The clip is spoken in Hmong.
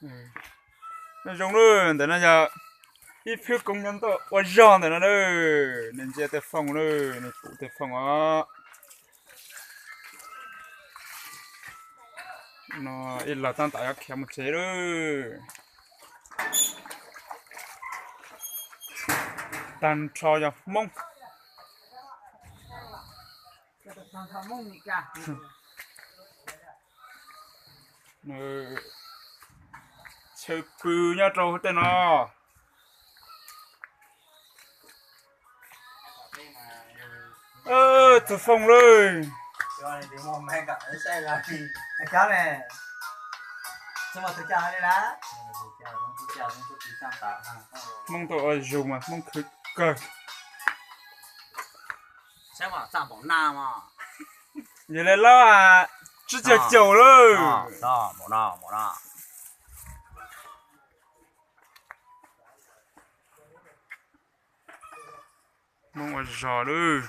Nyob zoo lawm, ntawm no yog ib phwb koob nyob ntuj ua zog ntawm no lawm, nws ntsia tej fooj lawm, nws pum tej fooj os. No ib los tab tom yuav khiav mus tsev lawm. Tag nrho yog Hmoob. Chaw pw nyob rau tej no. Txog fooj lawm. Hmoob tau ua zug mas Hmoob khwv kawg. Yog li lawm, tsib caug caum lawm. Hmoob ua zog lawm.